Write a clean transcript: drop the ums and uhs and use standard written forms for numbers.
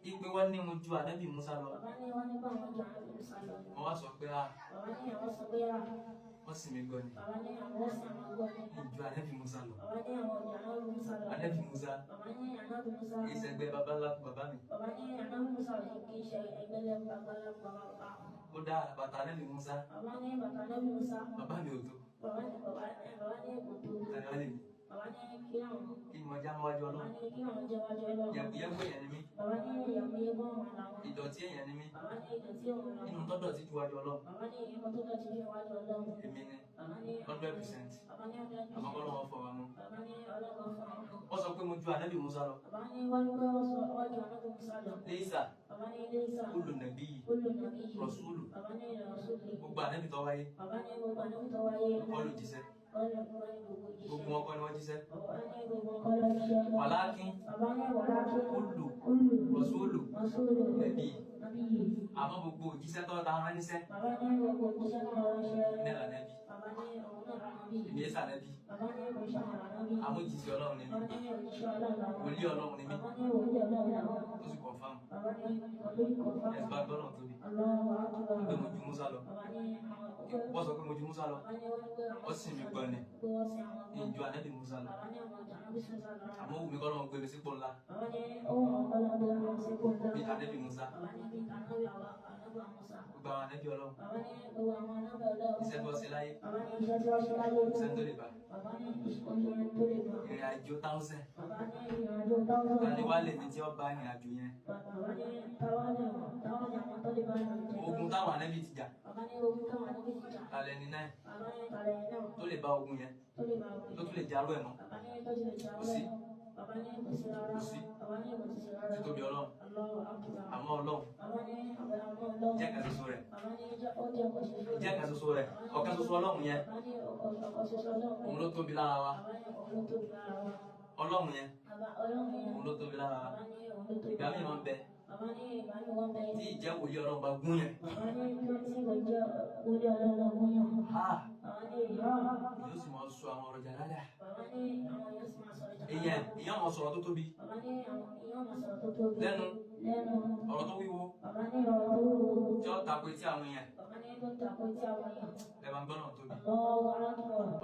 Ipe wọ́n ní mo ju Ànábì Musa lọ. Bàbá ní wọ́n ní bá àwọn ju Ànábì Musa lọ. Mo wá sọ pé a Bàbá ní àwọn sọ pé à wọ́n sì mí gbọ́ ni. Bàbá ní àwọn sì àwọn gbọ́ ni. Ìjọ Ànábì Musa lọ. Bàbá ní àwọn ọjà Ànábì Musa lọ. Ànábì Musa Bàbá ní Ànábì Musa. ìṣẹ̀gbẹ́ baba ńlá fún bàbá mi. Bàbá ní Ànábì Musa rẹ̀ kì í ṣe ẹgbẹ́lẹ́ bàbá bàbá bàbá. Ó dá bàtà Ànábì Musa. Bàbá ní bàtà Ànábì Musa. Bàbá mi ò tó. Bàbá ní bàbá bàbá ní kò tó. Tani wá lè mi. Bàbá ní kí àwọn Kí ni mo já mọ́wájú Bàbá Ọlọ́run? ní kí àwọn jẹ́ wájú Ọlọ́run. Yẹ̀kuyẹ̀kú èèyàn ni mí. Bàbá ní ìyàwó yẹ bọ́ wọn làwọn. Ìdọ̀tí èèyàn ni mí. Bàbá ní ìdọ̀tí òun làwọn. Inú tọ́dọ̀ tí ju wájú Ọlọ́run. Bàbá ní ìyẹn tó dọ̀tí ju wájú Ọlọ́run. Èmi ni Bàbá ní 100%. Bàbá ní 100%. Àmọ́ kọ́ lọ́wọ́ fọ wa mọ́. Bàbá ní Ọlọ́run fún àwọn. Wọ́n sọ pé mo ju Ànábì Musa lọ. Bàbá ní wọ́n ní pé wọ́n sọ wájú Ànábì Musa lọ. Léyìísà Bàbá ní ilé ìsà. kúlù nàbí yìí Kúlù nàbí yìí. rọ̀súlù. Bàbá ní rọ̀súlù. Gbogbo ànábì tó wáyé Bàbá ní gbogbo ànábì tó wáyé. kọ́ ló jíṣẹ́. Kọ́ ló kọ́ ní gbogbo jíṣẹ́. Gbogbo wọn kọ́ ni wọ́n jíṣẹ́. Bàbá ní gbogbo kọ́ ló jíṣẹ́. Wàlákín Bàbá ní wàlákín. kúlù Kúlù. rọ̀súlù Rọ̀súlù. nàbí yìí. Nàbí yìí. Àmọ́ gbogbo òjíṣẹ́ tó ta rán níṣẹ́ Bàbá ní gbogbo òjíṣẹ́ náà ránṣẹ́. náà lànàbí. Bàbá ní òun náà ànábì. Èmi ẹ̀ sànàbí. Bàbá ní kò ṣe àwọn ànábì. Àmójíṣẹ́ Ọlọ́run ni mí. Bàbá ní òjíṣẹ́ Ọlọ́run làwọn. Wòlíì Ọlọ́run ni mí. Bàbá ní wòlíì Ọlọ́run làwọn. Ó sì confirm. Bàbá ní olórí kọ̀ọ̀fà. Ẹ̀sìn bá gbọ́dọ̀ tóbi. Allahu Akbar. Pé mo ju Musa lọ. Bàbá ní àwọn Wọ́n sọ pé mo ju Musa lọ. Bàbá ní wọ́n ní pé àwọn Ó sì mí gbọ́ ni. pé wọ́n sin àwọn gbọ́. Ìjọ Ànábì Musa lọ. Bàbá ní àwọn ọjà ànábì Musa lọ. Àmọ́ wù mí kọ́ lọ́wọ́ gbé mi sípò ńlá. Bàbá ní ohun ọ̀pọ̀lọpọ̀ àwọn sípò ńlá. Bí Ànábì Musa. Bàbá ní bí ànábì àwọn ànábì Musa. Gbogbo àwọn ànábì Ọlọ́run. Bàbá ní gbogbo àwọn ànábì Ọlọ́run. Iṣẹ́ tó ṣe láyé. Bàbá ní iṣẹ́ tí wọ́n ṣe láyé. Iṣẹ́ tó lè bá. Bàbá ní ìṣòro tó lè bá. Ìrìn àjò 1000. Bàbá ní ìrìnàjò 1000. Ta ni wá lèmi tí ó bá ìrìn àjò yẹn? Bàbá ní táwọn ní táwọn ní àwọn tó lè bá ìrìnàjò. Ogun táwọn ànábì ti jà. Bàbá ní ogun táwọn ànábì ti jà. Talẹ̀ ní náà Bàbá ní talẹ̀ náà tó lè bá ogun yẹn. tó lè bá ogun Tó tún lè jarú ẹ̀ mọ́. Bàbá ní tó lè jà Kò sí. Bàbá ní kò sí rárá. Kò sí. Bàbá ní kò sí rárá. Títóbi Ọlọ́run. Allahu Akbar. Àmọ́ Ọlọ́run Bàbá ní àwọn àwọn Ọlọ́run. jẹ́ kan ṣoṣo rẹ̀. Bàbá ní jẹ́ ó jẹ́ ọ̀kan ṣoṣo rẹ̀. Jẹ́ kan ṣoṣo rẹ̀. Ọ̀kan ṣoṣo Ọlọ́run yẹn. Bàbá ní ọ̀kan ṣoṣo Ọlọ́run. Òun ló tóbi lára wa. Bàbá ní òun ló tóbi lára wa. Ọlọ́run yẹn. Bàbá Ọlọ́run yẹn. Òun ló tóbi lára wa. Bàbá ní òun ló tóbi Ìgbà míì máa ń bẹ Bàbá ní ìgbà míì wọ́n bẹ. tí ìjẹ́ wòlíì Ọlọ́run bá gún yẹn. Bàbá ní tí kò jẹ́ wòlíì Ọlọ́run gún yàn. Ha! Bàbá ní ìhà. Yóò sì máa sọ àwọn ọ̀rọ̀ jàlálà. Bàbá ní àwọn yóò sì máa sọ̀rọ̀ jàlálà. Èèyàn èèyàn máa sọ̀rọ̀ tó tóbi. Bàbá ní àwọn èèyàn máa sọ̀rọ̀ tó tóbi. Lẹ́nu. Lẹ́nu. Ọ̀rọ̀ tó wíwo. Bàbá ní ọ̀rọ̀ tó wúwo. Tí ó tako etí àwọn èèyàn. Bàbá ní tó tako etí àwọn èèyàn. Lẹ́ẹ̀ma gbọ́dọ̀ tóbi. Allahu Akbar.